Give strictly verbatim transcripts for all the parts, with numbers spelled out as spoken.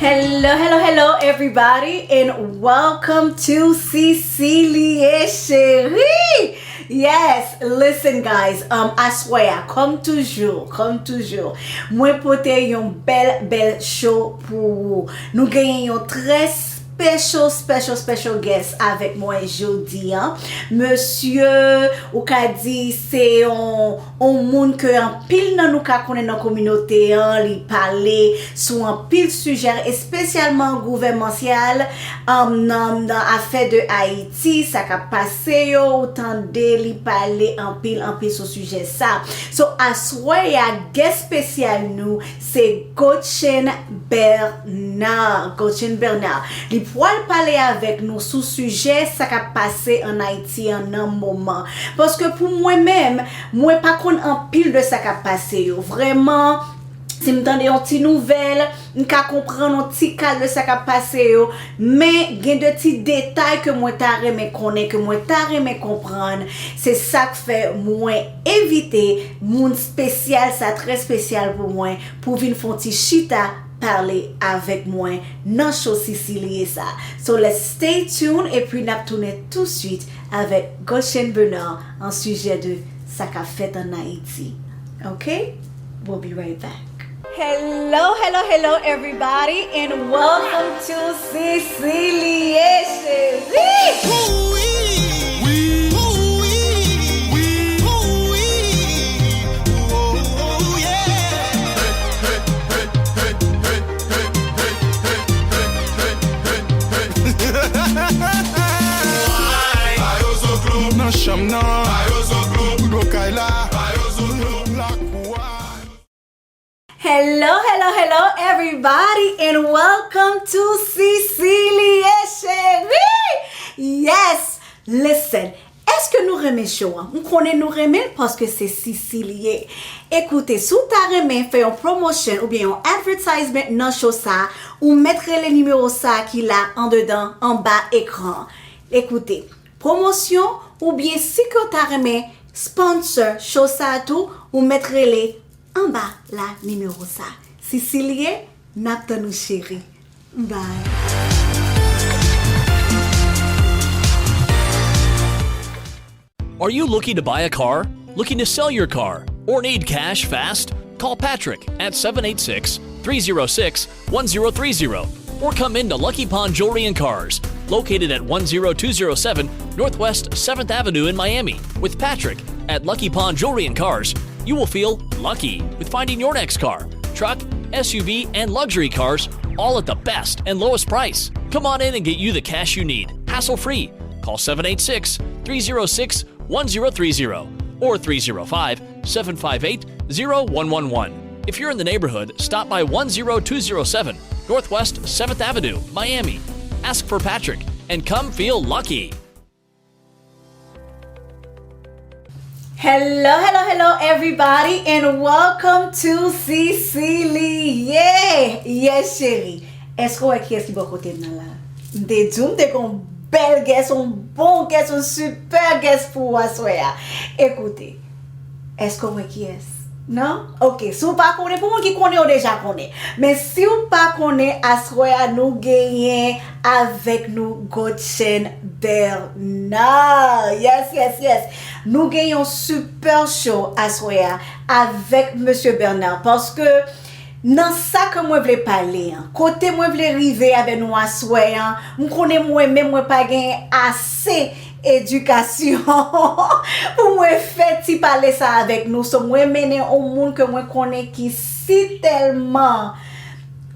Hello, hello, hello, everybody, and welcome to Cecilie Chérie. Yes, listen, guys. Um, aswè a, kòm toujou, kòm toujou, mwen pote yon bèl, bèl show pou ou. Nou genyen yon trè special, special, special guest avèk mwen jodi a. Mesye, ou ka di se yon, yon moun ke anpil nan nou ka konnen nan kominote an, li pale sou anpil sijè, espesyalman gouvèmansyal, um, nan, nan afè de Ayiti, sa k ap pase yo, ou tande li pale anpil, anpil sou sijè sa. So, aswè a, guest spesyal nou, se Gotchen Bernard. Gotchen Bernard. Li pral pale avèk nou sou sijè sa k ap pase ann Ayiti an nan moman. Paske pou mwen menm, mwen pa konn anpil de sa k ap pase yo. Vrèman, si m tande yon ti nouvèl, m ka konprann yon ti kal de sa k ap pase yo, men gen de ti detay ke mwen ta renmen konnen, ke mwen ta renmen konprann. Se sa k fè mwen envite moun spesyal sa, trè spesyal pou mwen, pou vin fè yon ti chita pale avèk mwen nan show Cecilie sa. So let's stay tuned, epi n ap tounen touswit avèk Goshen Bernard an sijè de sa k ap fèt ann Ayiti. Ok? We'll be right back. Hello, hello, hello, everybody, and welcome to Cecilie Chérie. Nan chanm nan, rido kay la, lakou a. Hello, hello, hello, everybody, and welcome to Cecilie Chérie. Yes, listen. Èske nou renmen show an? M konnen nou renmen l paske se Cecilie li ye. Ekoute, si w ta renmen fè yon promotion oubyen yon advertisement nan show sa, ou mèt rele nimewo sa ki la andedan, anba ekran. Ekoute, pwomosyon oubyen si ke w ta renmen sponsor show sa tou, ou mèt rele anba la nimewo sa. Cecilie, n ap tann ou cheri. Bye. Are you looking to buy a car? Looking to sell your car? Or need cash fast? Call Patrick at seven eight six, three zero six, one zero three zero or come into Lucky Pond Jewelry and Cars, located at one zero two zero seven Northwest seventh Avenue in Miami. With Patrick at Lucky Pond Jewelry and Cars, you will feel lucky with finding your next car, truck, S U V, and luxury cars, all at the best and lowest price. Come on in and get you the cash you need, hassle free. Call seven eight six, three zero six, one zero three zero or three zero five, seven five eight, zero one one one. If you're in the neighborhood, stop by one zero two zero seven Northwest seventh Avenue, Miami. Ask for Patrick and come feel lucky. Hello, hello, hello, everybody, and welcome to Cecilie. Yes, cheri. Èske w wè kiyès ki bò kote m nan la? M te di w m te gen yon bèl guest, yon bon guest, yon super guest pou ou aswè a. Ekoute, èske w wè kiyès? Non? Ok, si w pa konnen, pou moun ki konnen, yo deja konnen. Men si w pa konnen, aswè a nou genyen avèk nou Gotchen Bernard. Yes, yes, yes. Nou gen yon super show aswè a avèk Mesye Bernard. Paske nan sa ke mwen vle pale an, kote mwen vle rive avè nou aswè an, m konnen mwen menm mwen pa gen ase edikasyon pou mwen fè ti pale sa avèk nou. So, mwen mennen yon moun ke mwen konnen ki si tèlman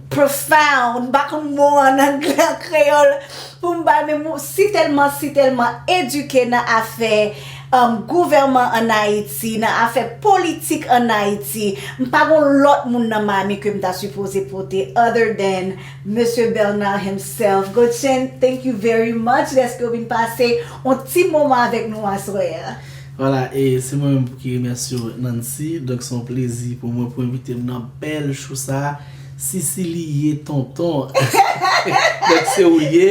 profound, m pa konn mo an anglè, an kreyòl, pou m bay, men si tèlman, si tèlman edike nan afè, um, gouvènman ann Ayiti, nan afè politik ann Ayiti. M pa gon lòt moun nan Miami ke m ta sipoze pote other than Mesye Bernard himself. Gotchen, thank you very much dèske w vin pase yon ti moman avèk nou aswè a. Vwala, e se mwen menm ki remèsye w, Nancy. Donk, se yon plezi pou mwen pou w envite m nan bèl show sa a. Cecilie Tonton. Donk, se ou l ye.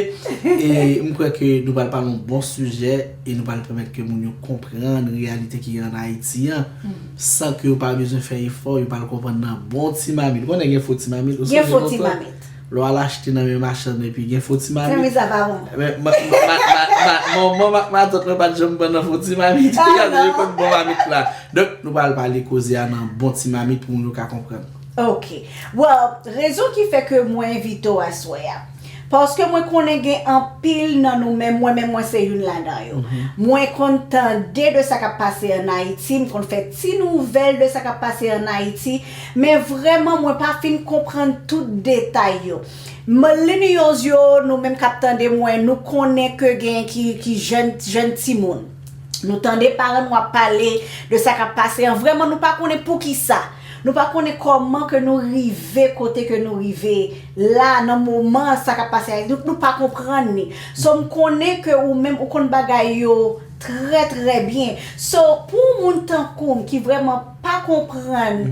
E m kwè ke nou pral pale yon bon sijè e nou pral pèmèt ke moun yo konprann reyalite ki gen ann Ayiti an, san ke yo pa bezwen fè efò, yo pral konprann nan bon ti mamit. Ou konnen gen fo ti mamit, ou sonje lontan? Gen fo ti mamit. Lè w al achte nan men machann epi gen fo ti mamit. Sèvis a pa bon. Men, ma, ma, ma, ma, ma, manman m ak matant mwen pa t janm pran nan fo ti mamit. Ah, gade, yo konn bon mamit la. Donk, nou pral pale koze a nan bon ti mamit pou moun yo ka konprann. Ok. Well, rezon ki fè ke mwen envite w aswè a. Paske mwen konnen gen anpil nan nou menm, mwen menm mwen se youn ladan yo. Mwen konn tande de sa k ap pase ann Ayiti, m konn fè ti nouvèl de sa k ap pase ann Ayiti, men vrèman mwen pa fin konprann tout detay yo. Millennials yo, nou menm k ap tande mwen, nou konnen ke gen ki, ki jèn, jèn timoun. Nou tande paran nou ap pale de sa k ap pase an. Vrèman, nou pa konnen poukisa. Nou pa konnen kòman ke nou rive kote ke nou rive la, nan moman sa k ap pase a. Nou, nou pa konprann li. So, m konnen ke ou menm, ou konn bagay yo trè, trè byen. So, pou yon moun tankou m ki vrèman pa konprann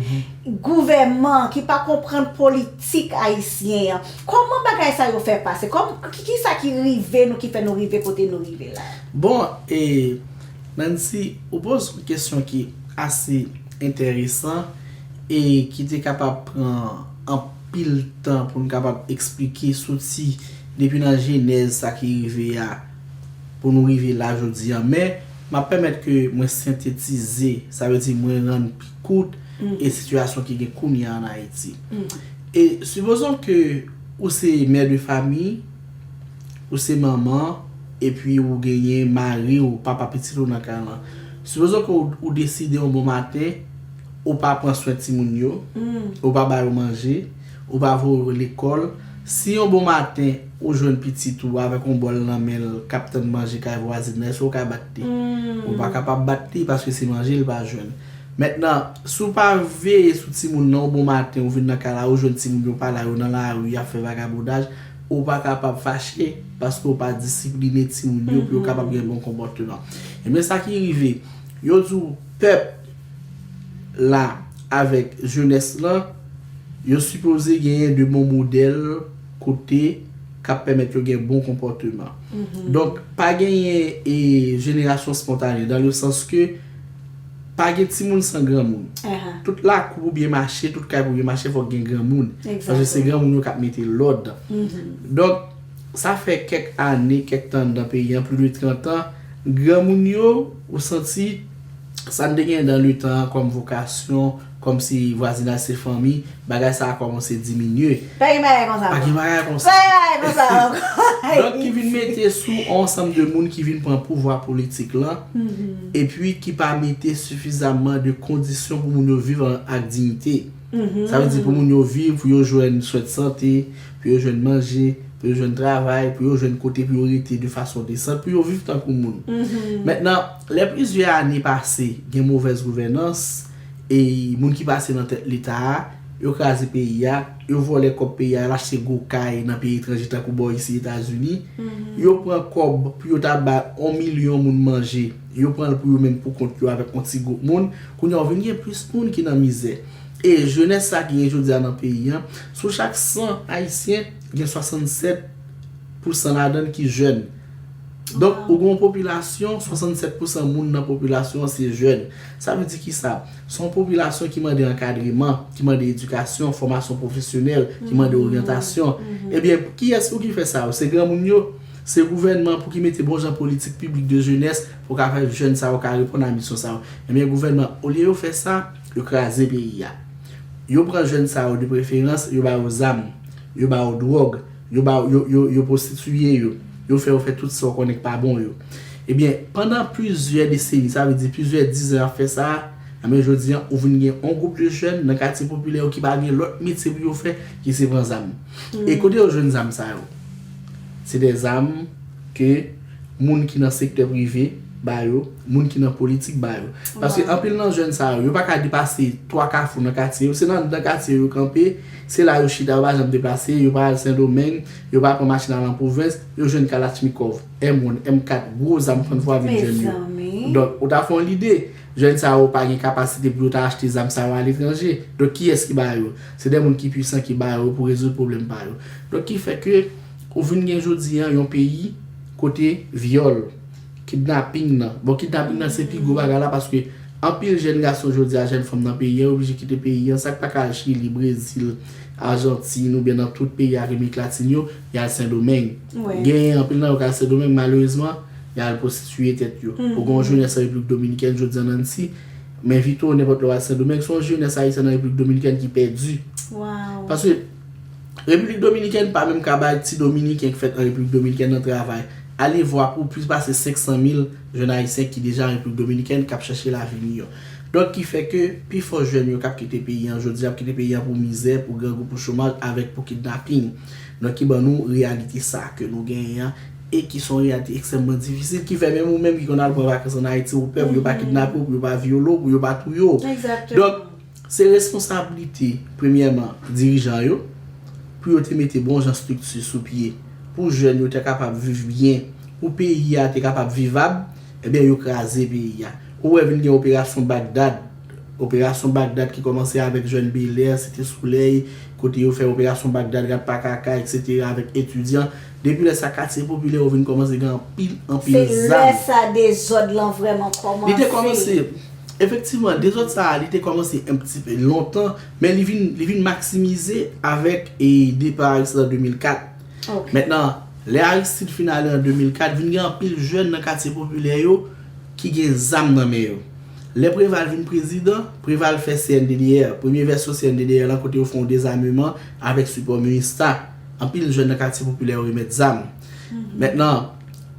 gouvènman, ki pa konprann politik ayisyen an, kòman bagay sa yo fè pase? Kòm, ki, ki sa ki rive nou, ki fè nou rive kote nou rive la? Bon, e, Nancy, ou poze yon kesyon ki ase enteresan e ki te kapab pran anpil tan pou n kapab eksplike soti depi nan jenèz sa ki rive a pou nou rive la jodi a. Men, m ap pèmèt ke mwen sentetize, sa vle di mwen rann pi kout e sitiyasyon ki gen kounye a ann Ayiti. E sipozon ke ou se mè de fami, ou se manman, epi ou genyen mari ou papa pitit ou nan kay lan. Sipozon ke ou, ou deside yon bon maten, ou pa pran swen timoun yo, ou pa ba yo manje, ou pa voye yo lekòl. Si yon bon maten, ou jwenn pitit ou avèk yon bòl nan men l k ap tann manje kay vwazin nan, èske ou ka bat li? Ou pa kapab bat li paske se manje l pa jwenn. Mentnan, si w pa veye sou timoun nan, yon bon maten, ou vin nan kay la, ou jwenn timoun yo pa la, yo nan lari, y ap fè vagabondaj, ou pa kapab fache paske ou pa disipline timoun yo pou yo kapab gen bon konpòteman. Ebyen, sa ki rive, yo di w pèp la avèk jenès lan, yo sipoze genyen de bon modèl kote k ap pèmèt yo gen bon konpòteman. Donk, pa genyen e jenerasyon spontane, dans le sens que pa gen timoun san granmoun. Tout lakou pou byen mache, tout kay pou byen mache, fòk gen granmoun. Paske se granmoun yo k ap mete lòd. Donk, sa fè kèk ane, kèk tan anndan peyi an, plis de trant an, granmoun yo, ou santi, sa n te gen dans le temps an kòm vokasyon, kòmsi vwazinaj se fanmi, bagay sa a kòmanse diminye. Pa gen bagay konsa ankò. Pa gen bagay konsa. Pa gen bagay konsa ankò. Donk, ki vin mete sou yon ansanm de moun ki vin pran pouvwa politik lan, epi ki pa mete sifizamman de kondisyon pou moun yo viv an, ak diyite. Sa vle di pou moun yo viv, pou yo jwenn swen de sante, pou yo jwenn manje, pou yo jwenn travay, pou yo jwenn kote pou yo rete de fason desan, pou yo viv tankou moun. Mentnan, lè plizyè ane pase, gen movèz gouvènans, e moun ki pase nan tèt Leta a, yo kraze peyi a, yo vòlè kòb peyi a, al achte gwo kay nan peyi etranje tankou bò isi Etazini. Yo pran kòb pou yo ta bay yon milyon moun manje, yo pran l pou yo menm pou kont yo avèk yon ti gwoup moun. Kounye a, w vin gen plis moun ki nan mizè. E jenès sa ki gen jodi a nan peyi an, sou chak san ayisyen, gen swasannsèt pousan ladan l ki jèn. Donk, ou gen yon popilasyon, swasannsèt pousan moun nan popilasyon an se jèn. Sa vle di ki sa? Se yon popilasyon ki mande ankadreman, ki mande edikasyon, fòmasyon pwofesyonèl, ki mande oryantasyon. Ebyen, kiyès pou ki fè sa yo? Se granmoun yo? Se gouvènman pou ki mete bon jan politik piblik de jenès pou ka fè jèn sa yo ka reponn a misyon sa yo. Ebyen, gouvènman, olye yo fè sa, yo kraze peyi a. Yo pran jèn sa yo de preferans, yo ba yo zam, yo ba yo dwòg, yo ba yo, yo, yo pwostitiye yo, yo fè yo fè tout sa w konnen k pa bon yo. Ebyen, pandan plizyè deseni, sa vle di plizyè dizan y ap fè sa, ebyen, jodi a, ou vin gen yon gwoup de jèn nan katye popilè yo ki pa gen lòt metye pou yo fè ki se pran zam. E kote yo jwenn zam sa yo? Se de zam ke moun ki nan sektè prive ba yo, moun ki nan politik ba yo. Paske anpil nan jèn sa yo, yo pa ka depase twa kafou nan katye yo. Se nan anndan katye yo yo kanpe, se la yo chita, yo pa janm deplase, yo pa al Sendomeng, yo pa pran machin al an pwovens, yo jwenn Kalachnikov, M one, M kat, gwo zam fann fwa vin jwenn yo. Donk, ou ta fè yon lide, jèn sa yo pa gen kapasite pou yo ta achte zam sa yo aletranje. Donk, kiyès ki ba yo? Se de moun ki pwisan ki ba yo pou rezoud pwoblèm pa yo. Donk, ki fè ke ou vin gen jodi a yon peyi kote vyòl, kidnaping nan. Bon, kidnaping nan se pi gwo bagay la paske anpil jèn gason jodi a, jèn fanm nan peyi an, yo oblije kite peyi an. Sa k pa ka al Chili, Brezil, Ajantin oubyen nan tout peyi Amerik Latin yo, y al Sendomeng. Genyen anpil nan yo k al Sendomeng, malerezman, y al pwostitiye tèt yo. Ou gen yon jenès an Repiblik Dominikèn jodi an, Nancy, m envite w nenpòt lè w al Sendomeng, se yon jenès ayisyèn an Repiblik Dominikèn ki pèdi. Paske Repiblik Dominikèn pa menm ka bay ti Dominiken k fèt an Repiblik Dominikèn nan travay. Ale vwa pou plis pase senk san mil jèn ayisyen ki deja an Repiblik Dominikèn k ap chèche lavi miyò. Donk, ki fè ke pifò jèn yo k ap kite peyi an jodi a ap kite peyi an pou mizè, pou grangou, pou chomaj, avèk pou kidnaping. Donk, ki ban nou reyalite sa ke nou genyen an, e ki se yon reyalite ekstrèmman difisil, ki fè menm ou menm ki konn al pran vakans ann Ayiti, ou pè pou yo pa kidnape w, pou yo pa vyole w, pou yo pa touye w. Donk, se responsablite, premyèman, dirijan yo, pou yo te mete bon jan estrikti sou pye, pou jèn yo te kapab viv byen, pou peyi a te kapab vivab, ebyen, yo kraze peyi a. Ou wè vin gen operasyon Bagdad, operasyon Bagdad ki kòmanse avèk jèn Bèlè, Site Solèy, kote yo fè operasyon Bagdad, Rat Pakaka, etsetera, avèk etidyan. Depi lè sa, katye popilè yo vin kòmanse gen anpil, anpil zam. Se lè sa dezòd lan vrèman kòmanse. Li te kòmanse, efektivman, dezòd sa a, li te kòmanse yon ti pe lontan, men li vin, li vin maksimize avèk, e, depa Aristide an de mil kat. Mentnan, lè Aristide fin ale an de mil kat, vin gen anpil jèn nan katye popilè yo ki gen zam nan men yo. Lè Preval vin prezidan, Preval fè C N D D R, premye vèsyon C N D D R lan, kote yo fè yon dezameman avèk sipò MINUSTAH. Anpil jèn nan katye popilè yo remèt zam. Mentnan,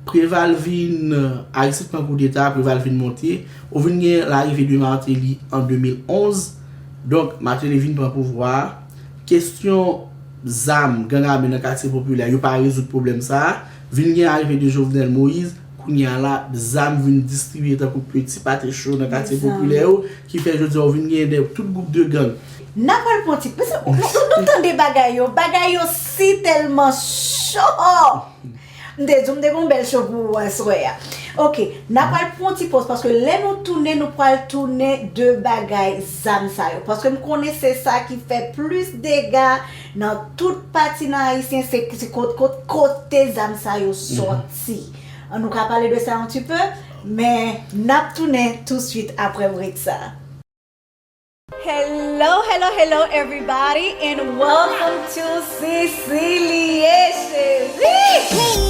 Preval vin, Aristide pran koudeta, Preval vin monte, ou vin gen larive de Martelly an de mil onz. Donk, Martelly vin pran pouvwa a. Kesyon zam, gang ame nan katye popilè, yo pa rezoud pwoblèm sa a. Vin gen arive de Jovenel Moïse, kounye a la, zam vin distribiye tankou peti pate cho nan katye popilè yo, ki fè jodi a ou vin gen de, tout gwoup de gang. N a pral pran ti, paske nou, nou, nou tande bagay yo, bagay yo si tèlman cho. M te di w m te gen yon bèl cho pou ou aswè a. Ok, n a pral pran yon ti poz, paske lè nou tounen, nou pral tounen de bagay zam sa yo. Paske m konnen se sa ki fè plis dega nan tout pati nan Ayisyen, se, se kot, kot, kote zam sa yo sòti. An nou ka pale de sa yon ti pe, men n ap tounen touswit apre break sa. Hello, hello, hello, everybody, and welcome to Sisilie Cherie!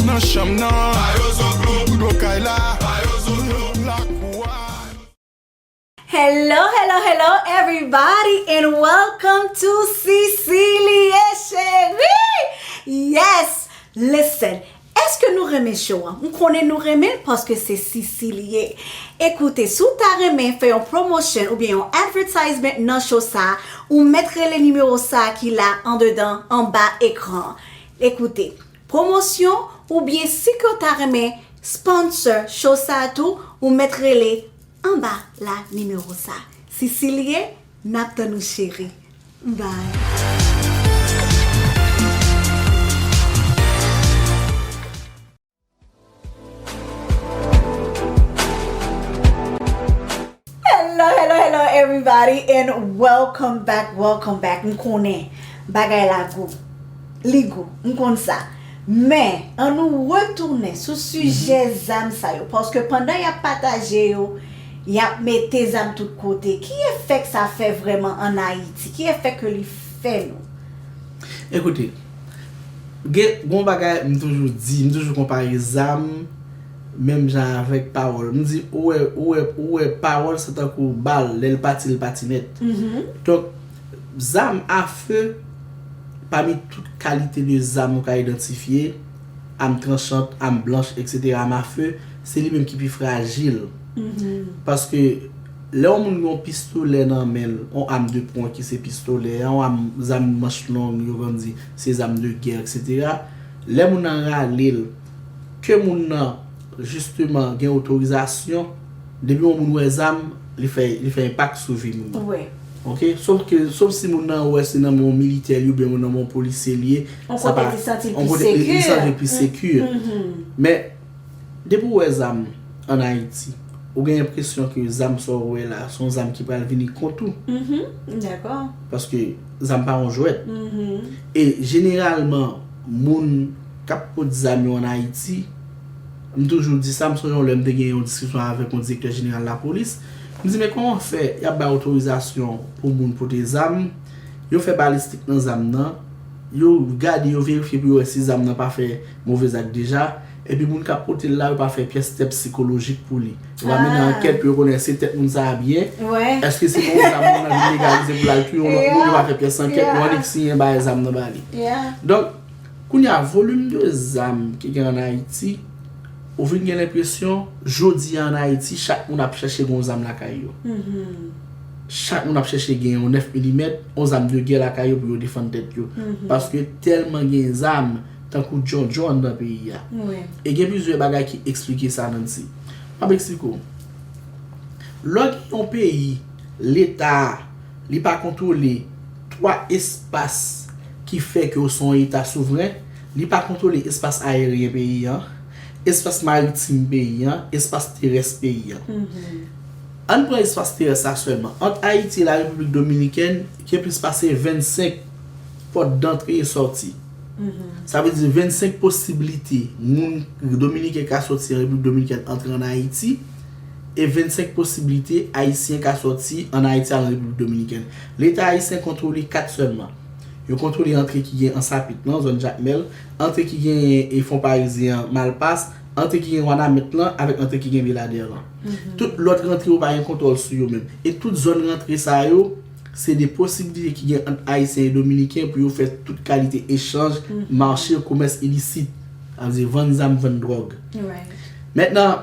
Nan chanm nan, rido kay la, lakou a. Hello, hello, hello, everybody, and welcome to Sisilie Cherie! Yes! Listen, èske nou renmen show an? M konnen nou renmen l paske se Sisilie. Ekoute, si w ta renmen fè yon promotion oubyen yon advertisement nan show sa a, ou mèt rele nimewo sa a ki la andedan, anba ekran an. Ekoute, pwomosyon, oubyen si ke w ta renmen sponsor show sa a tou, ou mèt rele anba la nimewo sa. Sisilie, n ap tann ou cheri. Bye. Hello, hello, hello, everybody, and welcome back, welcome back. M konnen bagay la gou. Li gou. M konn sa. Men, ann nou retounen sou sijè zam sa yo. Paske pandan y ap pataje yo, y ap mete zam tout kote. Ki efè k sa fè vrèman ann Ayiti? Ki efè ke li fè nou? Ekoute, gen, gon bagay m toujou di, m toujou konpare zam menm jan avèk pawòl. M di, ou wè, ou wè, ou wè, pawòl se tankou bal, lè l pati, l pati nèt. Donk, zam a fe, pami tout kalite de zam ou ka idantifye, am tranchant, am blanch, etsetera, am a fe, se li menm ki pi frajil. Paske lè yon moun gen yon pistolè nan men l, yon arme de poing ki se pistolè, yon arme, zam manch long, yo konn di, se zam de gè, etsetera. Lè moun nan rale l, ke moun nan, jisteman, gen otorizasyon, depi yon moun wè zam, li fè, li fè enpak sou vi moun nan. Ok? Sof ke, sof si moun nan wè se nan men yon militè li oubyen nan men yon polisye li ye, yon kote li santi l pi seke. Li santi l pi seke. Men, depi w wè zam ann Ayiti, ou gen enpresyon ke zam sa w wè la, se yon zam ki pral vini kont ou. Mhm, m dakò. Paske zam pa yon jwèt. Mhm. E jeneralman, moun k ap pot zam yo ann Ayiti, m toujou di sa, m sonje yon lè m te gen yon diskisyon avèk yon direktè jeneral lapolis. M di, men kòman fè y ap bay otorizasyon pou moun pote zam, yo fè balistik nan zam nan, yo gade, yo verifye pou yo wè si zam nan pa fè move zak deja, epi moun k ap pote l la, yo pa fè pyès tès sikolojik pou li. Yo pa mennen Ah. ankèt pou yo konnen èske tèt moun sa a byen, Wè. èske se pa yon zam moun nan vin legalize pou l al touye yon lòt moun, yo pa fè pyès ankèt, Yeah. yo annik siyen bay zam nan ba li. Yeah. Donk, kounye a, volim de zam ki gen ann Ayiti, ou vin gen lenpresyon, jodi a ann Ayiti, chak moun ap chèche gen yon zam lakay yo. Mhm. Chak moun ap chèche gen yon nèf milimèt, yon zam de gè lakay yo pou yo defann tèt yo. Mhm. Paske tèlman gen zam, tankou djondjon anndan peyi a. Wi. E gen plizyè bagay ki eksplike sa, Nancy. M ap eksplike w. Lè w gen yon peyi, Leta a, li pa kontwole twa espas ki fè ke w se yon Eta souvren, li pa kontwole espas ayeryen peyi an, espas maritim peyi an, espas terès peyi an. Mhm. Ann pran espas terès la sèlman. Ant Ayiti e Larepiblik Dominikèn, gen plis pase vennsenk pòt dantre e sòti. Mhm. Sa vle di vennsenk posiblite moun dominiken ka sòti an Repiblik Dominikèn antre ann Ayiti, e vennsenk posiblite ayisyen ka sòti ann Ayiti al an Repiblik Dominikèn. Leta ayisyen kontwole kat sèlman. Yo kontwole antre ki gen Ansapit lan, zòn Jakmèl, antre ki gen e Fon Parizyen an, Malpas, antre ki gen Wanament lan, avèk antre ki gen Beladè lan. Mhm. Tout lòt rantre yo pa gen kontwòl sou yo menm. E tout zòn rantre sa yo, se de posiblite ki gen ant Ayisyen e Dominiken pou yo fè tout kalite echanj, Mhm. mache, komès ilisit. Sa vle di vann zam, vann dwòg. Right. Mentnan,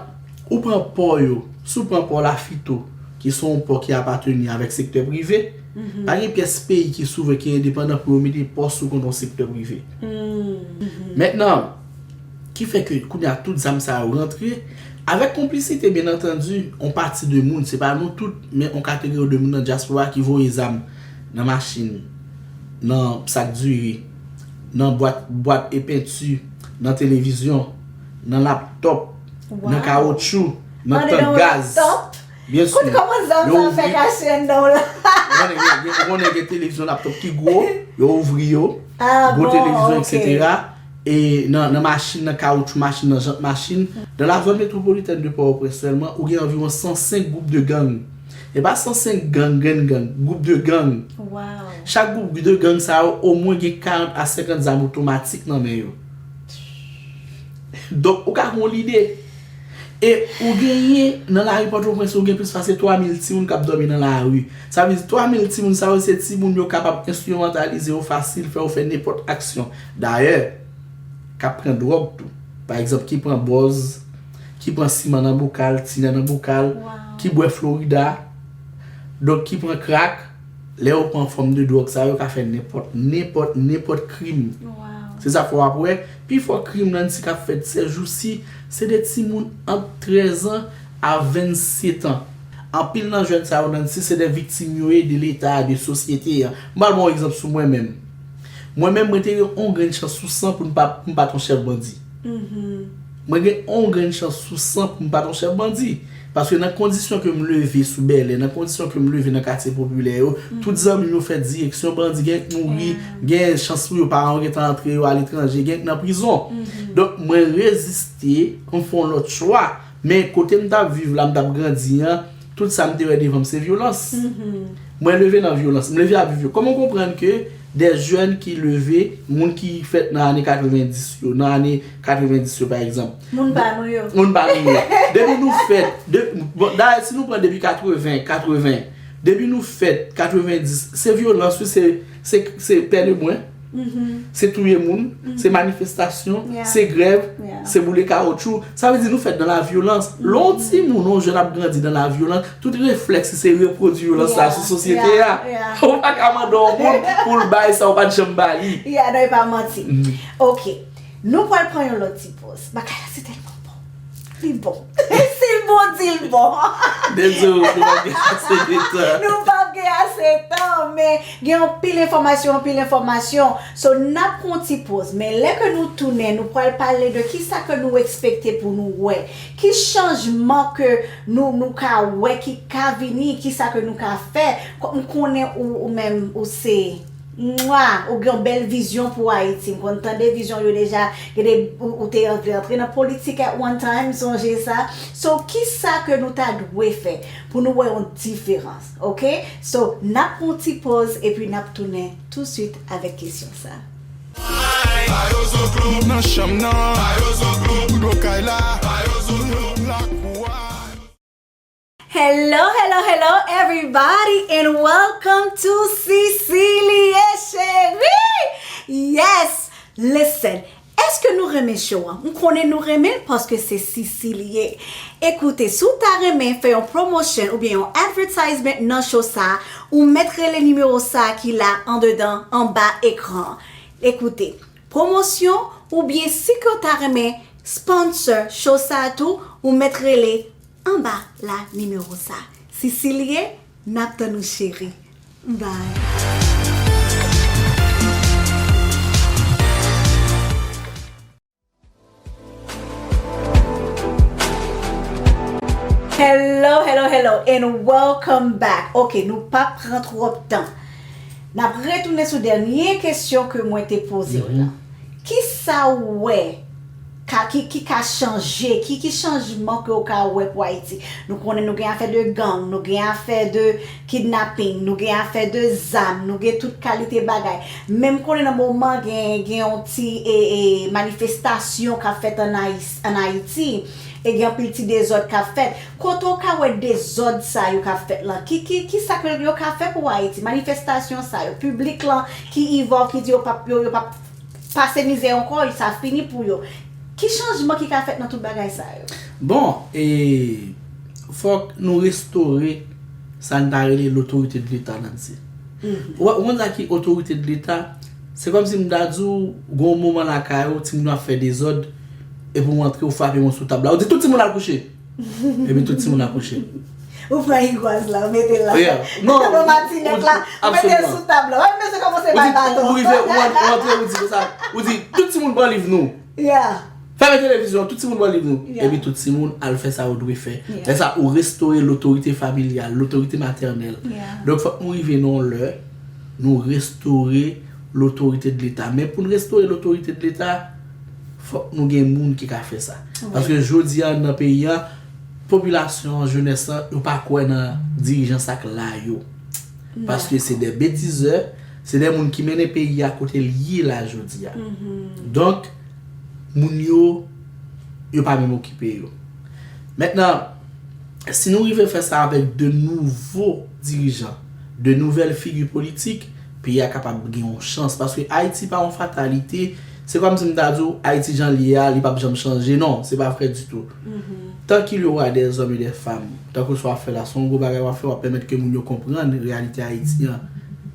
ou pran pò yo, si w pran pò Lafito, ki se yon pò ki apateni avèk sektè prive, Mhm. pa gen pyès peyi ki souvren, ki endepandan pou yo mete pò sou kont yon sektè prive. Mhm. Mentnan, ki fè ke kounye a tout zam sa yo rantre, avèk konplisite, byen antandi, yon pati de moun, se pa nou tout, men yon kategori de moun nan dyaspora ki voye zam nan machin, nan sak diri, nan bwat, bwat e penti, nan televizyon, nan laptòp, Wow. nan kawotchou, nan Andedan tank yon gaz. laptòp? Byen si. Kote kòman zam Yo sa fè ouvri. kache anndan w la? Ou konnen gen, gen, ou konnen gen televizyon, laptòp ki gwo, yo ouvri yo, Ah, gwo bon, televizyon, ok. et cetera. E nan, nan machin, nan kawotchou machin, nan jant machin. Dans la zone métropolitaine de Port-au-Prince sèlman, ou gen anviwon san senk gwoup de gang. E pa san senk gang, grenn gang, gwoup de gang. Wow. Chak gwoup de gang sa yo, omwen gen karant a senkant zam otomatik nan men yo. Donk, ou ka gen yon lide. E ou genyen nan lari Pòtoprens, ou gen plis pase twa mil timoun k ap dòmi nan lari. Sa vle di twa mil timoun sa yo, se timoun yo kapab enstrimantalize yo fasil, fè yo fè nenpòt aksyon. Dayè, k ap pran dwòg tou. Pa egzanp, ki pran bòz, ki pran siman nan bokal, tinè nan bokal, Wow. ki bwè Florida, donk ki pran krak, lè yo pran fòm de dwòg sa yo, ka fè nenpòt, nenpòt, nenpòt krim. Wow. Se sa fè w ap wè, pifò krim nan ti k ap fèt sèjousi, se de timoun ant trèz an a vennsetan. Anpil nan jèn sa yo nan si se de viktim yo ye de leta, de sosyete a. M pral ba w egzanp sou mwen menm. Mwen menm, mwen te gen on grenn chans sou san pou m pa, pou m pa t on chèf bandi. Mhm. Mwen gen on grenn chans sou san pou m pa t on chèf bandi. Paske nan kondisyon ke m leve sou bèlè, nan kondisyon ke m leve nan katye popilè yo, tout zanmi m yo fè direksyon bandi, gen k mouri, Yeah. gen chans pou yo paran yo gentan antre yo aletranje, gen k nan prizon. Mhm. Donk, mwen reziste, m fè on lòt chwa. Men kote m t ap viv la, m t ap grandi an, tout sa m te wè devan m se vyolans. Mhm. Mwen leve nan vyolans, m leve ap viv yo. Kòman w konprann ke de jèn ki leve, moun ki fèt nan ane katrevendis yo, nan ane katrevendis yo pa egzanp. Moun pa nou yo. Moun pa nou yo. Depi nou fèt, de, bon, dayè, si nou pran depi katreven, katreven, depi nou fèt, katrevendis, se vyolans, wi, se, se, se pè de bwen, Mhm. se touye moun, se manifestasyon, Yeah. se grèv, Yeah. se boule kawotchou. Sa vle di nou fèt dans la violence. Lè yon timoun, yon jèn ap grandi dans la violence, tout reflèks se repwodui vyolans la Yeah, sou sosyete yeah, a. Yeah. Ou pa ka mande yon moun pou l bay sa ou pa t janm ba li. Yeah, non, e pa manti. Mm. Ok. Nou pral pran yon lòt ti poz. Bagay la se tèlman bon. Li bon. Si l bon, di l bon. Dezole, nou p ap gen ase de tan. Nou p ap gen ase tan, men gen anpil enfòmasyon, anpil enfòmasyon. So, n ap pran yon ti poz, men lè ke nou tounen, nou pral pale de kisa ke nou ekspekte pou nou wè. Ki chanjman ke nou, nou ka wè ki ka vini, kisa ke nou ka fè. Kò-, m konnen ou, ou menm, ou se Mwa! Ou gen yon bèl vizyon pou Ayiti. M konn tande vizyon yo deja. Gen de, ou, ou te vle antre nan politik at one time, sonje sa. So, kisa ke nou ta dwe fè pou nou wè yon diferans, oke? So, n ap pran yon ti poz epi n ap tounen touswit avèk kesyon sa. Nan chanm nan, blokay la, lakou a. Hello, hello, hello, everybody, and welcome to Cecilie Chérie! Yes! Listen, èske nou renmen show an? M konnen nou renmen l paske se Cecilie. Ekoute, si w ta renmen fè yon promotion oubyen yon advertisement nan show sa, ou mèt rele nimewo sa ki la andedan, anba ekran an. Ekoute, pwomosyon oubyen si ke w ta renmen sponsor show sa tou, ou mèt rele anba la nimewo sa. Cecilie, n ap tann ou cheri. Bye. Hello, hello, hello, and welcome back. Ok, nou p ap pran twòp tan. N ap retounen sou dènye kesyon ke mwen te poze w lan. Kisa w wè ka, ki, ki ka chanje, ki, ki chanjman ke w ka wè pou Ayiti? Nou konnen nou gen afè de gang, nou gen afè de kidnaping, nou gen afè de zam, nou gen tout kalite bagay. Menm konnen nan moman gen, gen yon ti, e, e, manifestasyon k ap fèt ann Ayi-, ann Ayiti, e gen anpil ti dezòd k ap fèt. Kote w ka wè dezòd sa yo k ap fèt lan? Ki, ki, kisa ke yo ka fè pou Ayiti? Manifestasyon sa yo, piblik lan ki evolve, ki di yo p ap, yo, yo p ap pase mizè ankò, sa fini pou yo. Ki chanjman ki ka fèt nan tout bagay sa yo? Bon, e, fòk nou restore sa n ta rele lotorite de Leta, Nancy. Ou, ou konn sa ki otorite de Leta? Se kòmsi m ta di w, gon moman lakay ou, timoun yo ap fè dezòd, epi w antre, ou frape yon sou tab la, ou di, "Tout timoun al kouche!" Epi tout timoun al kouche. Ou pran rigwaz la, ou mete l la. Yeah. Non, ou, matinèt la, ou mete l sou tab la. Wè, mesye kòmanse bay baton. Ou rive, ou an-, ou antre, ou di konsa, ou di, "Tout timoun pran liv nou." Yeah. Fèmen televizyon, tout timoun pran liv nou. Yeah. Epi tout timoun al fè sa yo dwe fè. Yeah. Lè sa, ou restore lotorite familyal, lotorite matènèl. Yeah. Donk, fòk nou rive nan yon lè, nou restore lotorite de Leta. Men pou n restore lotorite de Leta, fòk nou gen moun ki ka fè sa. Wi. Paske jodi a, nan peyi a, popilasyon an, jenès lan, yo pa kwè nan dirijan sa k la yo. Paske se de betizè, se de moun ki mennen peyi a kote l ye la jodi a. Donk, moun yo, yo pa menm okipe yo. Mentnan, si nou rive fè sa avèk de nouvo dirijan, de nouvèl figi politik, peyi a kapab gen yon chans. Paske Ayiti pa yon fatalite. Se kòmsi m ta di w, Ayiti jan l ye a, li p ap janm chanje. Non, se pa vre ditou. Tant qu'il y aura des hommes et des femmes, tankou sa w ap fè la, se yon gwo bagay w ap fè, w ap pèmèt ke moun yo konprann reyalite Ayiti an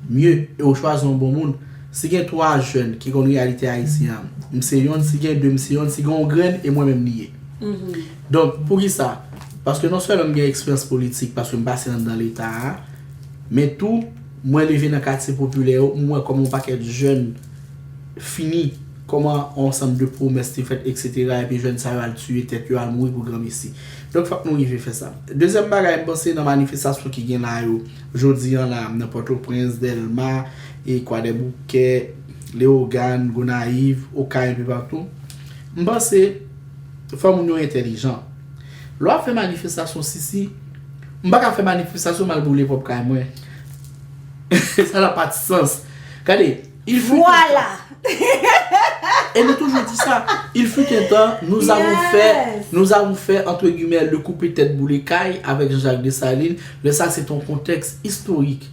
mye, e w chwazi yon bon moun. Si gen twa jèn ki konn reyalite Ayiti an, m se yonn, si gen de, m se yonn, si gen yon grenn, e mwen menm li ye. Donk, poukisa? Paske non sèlman m gen eksperyans politik, paske m pase anndan Leta a, men tou, mwen leve nan katye popilè yo, m wè kòman yon pakèt jèn fini, kòman yon ansanm de pwomès te fèt, etsetera, epi jèn sa yo al tiye tèt yo, al mouri pou granmesi. Donk, fòk nou rive fè sa. Dezyèm bagay, m panse nan manifestasyon ki gen la yo, jodi an la, nan Pòtoprens, Dèlma, e Kwadèboukè, Leyogàn, Gonayiv, Okay, enpe patou, m panse, fò moun yo entèlijan. Lè w ap fè manifestasyon, Sisi, m pa ka fè manifestasyon, m al boule pwòp kay mwen. Ça n'a pas de sens. Gade, il fut un temps. Voilà. Et nous toujours dit ça. Il fut un temps, nous avons fait, nous avons fait, entre guillemets, le coupé tête boulé kay avec Jean-Jacques Dessalines. Mais ça, c'est un contexte historique.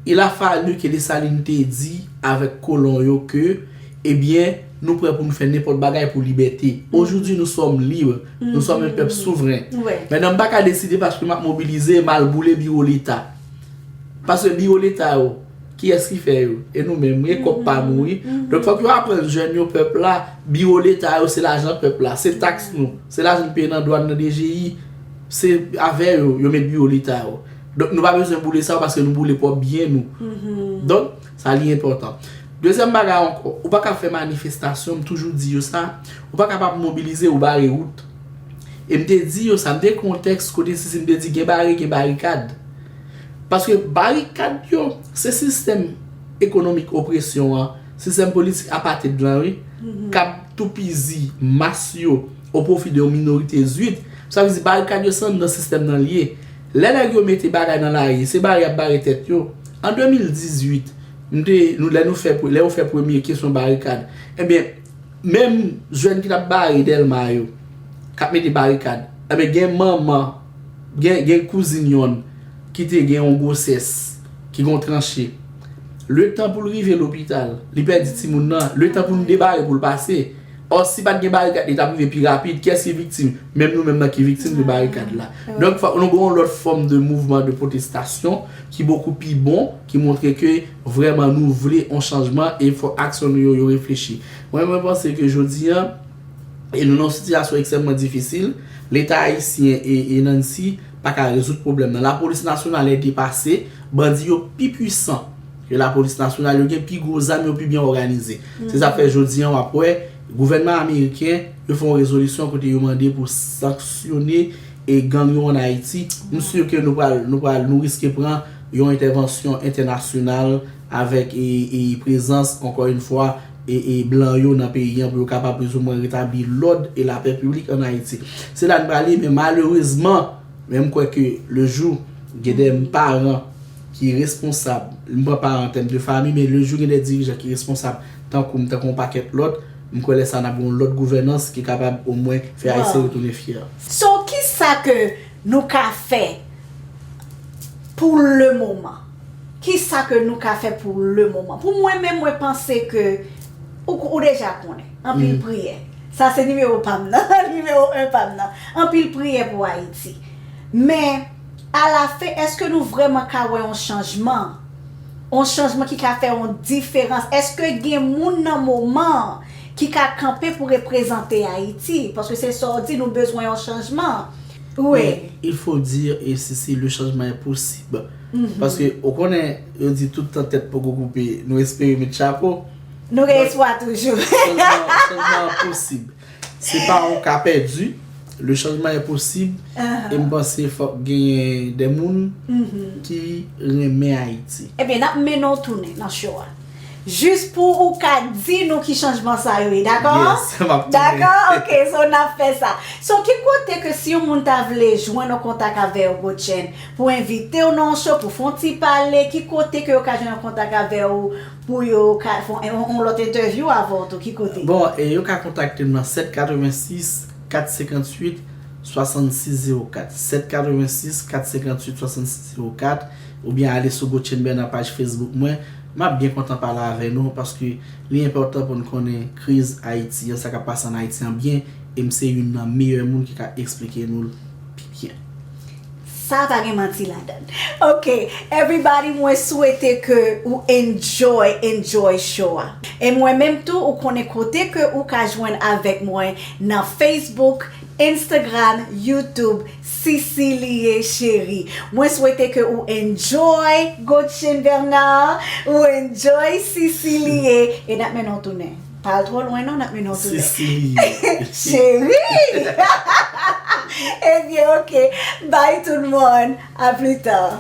Il a fallu que Dessalines te di avèk kolon yo ke, ebyen, nou prè pou nou fè nenpòt bagay pou libète. Aujourd'hui, nous sommes libres. Nous sommes un peuple souverain. Mentnan, m pa ka deside paske m ap mobilize, m al boule biwo Leta. Paske biwo Leta yo, Kiyès ki fè yo? E nou menm, wi, kòb pa nou, wi. Donk, fòk yo aprann jèn yo, pèp la, biwo Leta yo, se lajan pèp la, se taks nou, se lajan n peye nan dwàn, nan D G I, se avè yo, yo met biwo Leta yo. Donk, nou pa bezwen boule sa yo paske nou boule pwòp byen nou. Donk, sa li enpòtan. Dezyèm bagay ankò, ou pa ka fè manifestasyon, m toujou di yo sa, ou pa kapab mobilize, ou bare wout. E m te di yo sa, m te ekri yon tèks kote Sisi m te di gen bare, gen barikad. Paske barikad yo, se sistèm ekonomik opresyon an, sistèm politik apated lan, wi, k ap toupizi mas yo o pwofi de yon minorite zwit. Sa vle di barikad yo se anndan sistèm nan l ye. Lè nèg yo mete bagay nan lari, se bare y ap bare tèt yo. An de mil dizuit, m te, nou, lè nou fè, lè yo fè premye kesyon barikad, ebyen, menm jèn ki t ap bare Dèlma yo, k ap mete barikad, ebyen, gen manman, gen, gen kouzin yonn ki te gen yon gwosès, ki gen yon tranche. Letan pou l rive lopital, li pèdi timoun nan, letan pou nou debare pou l pase. Ò, si pa t gen barikad, li t ap rive pi rapid. Kiyès ki viktim? Menm nou menm nan ki viktim de barikad la. Donk, fòk nou gen yon lòt fòm de mouvman de pwotestasyon ki bokou pi bon, ki montre ke vrèman nou vle yon chanjman e fòk aksyon nou yo, yo reflechi. Mwen, mwen panse ke jodi a, e nou nan yon sitiyasyon ekstrèmman difisil, Leta ayisyen e, e Nancy pa ka rezoud pwoblèm nan. Lapolis nasyonal e depase, bandi yo pi pwisan ke lapolis nasyonal, yo gen pi gwo zam, yo pi byen òganize. Se sa k fè jodi a w ap wè gouvènman ameriken, yo fè yon rezolisyon kote yo mande pou sanksyone e gang yo ann Ayiti. M si ke nou pral, nou pral, nou riske pran yon entèvansyon entènasyonal avèk e, e prezans, ankò yon fwa, e, e blan yo nan peyi an pou yo kapab plizoumwen retabli lòd e lapè piblik ann Ayiti. Se la n prale, men malerezman, men m kwè ke le jou gen de paran ki responsab, m pran paran an tèm de fanmi, men le jou gen de dirijan ki responsab tankou m, tankou yon pakèt lòt, m kwè lè sa a n ap gen yon lòt gouvènans ki kapab omwen fè Ayisyen retounen fyè. So, kisa ke nou ka fè pou le moman? Kisa ke nou ka fè pou le moman? Pou mwen menm, mwen panse ke ou, ou deja konnen. Anpil priyè. Sa se nimewo pa m nan, nimewo en pa m nan. Anpil priyè pou Ayiti. Men, alafen, èske nou vrèman ka wè yon chanjman? Yon chanjman ki ka fè yon diferans? Èske gen moun nan moman an ki ka kanpe pou reprezante Ayiti? Paske se sa w di, nou bezwen yon chanjman. Wi. Men, il faut dire, e Sisi, le changement est possible. Paske, ou konnen, yo di tout tan tèt poko koupe, nou espere met chapo. Nou gen espwa toujou. Chanjman, chanjman an posib. Se pa yon ka pèdi. Le changement est possible. E m panse fòk genyen de moun ki renmen Ayiti. Ebyen, n ap mennen w tounen nan show a. Jis pou ou ka di nou ki chanjman sa yo ye, dakò? Yes, m ap tounen. Dakò? Ok, so n ap fè sa. So, ki kote ke si yon moun ta vle jwenn an kontak avè w, Godchen, pou envite w nan yon show, pou fè yon ti pale, ki kote ke yo ka jwenn an kontak avè w, pou yo ka fè yon, yon, yon lòt entèvyou avè w tou, ki kote? Bon, e yo ka kontakte m nan sèt katrevensis, kat senkantuit, swasannsis zewo kat, sèt katrevensis, kat senkantuit, swasannsis zewo kat, oubyen ale sou Godchen Bernard paj Facebook mwen. M ap byen kontan pale avè nou, paske li enpòtan pou n konnen kriz Ayiti an, sa k ap pase ann Ayiti an byen, e m se youn nan meyè moun ki ka eksplike nou l pi byen. Sa pa gen manti ladan l. Ok, everybody, mwen swete ke ou enjoy, enjoy show a. E mwen menm tou, ou konnen kote ke ou ka jwenn avèk mwen nan Facebook, Instagram, YouTube, Cecilie Chérie. Mwen swete ke ou enjoy Godchen Bernard, ou enjoy Cecilie, e n ap mennen w tounen. Pa al twò lwen non, n ap mennen w tounen. Cecilie. Chérie! Ebyen, ok. Bye tout moun. À plus tard.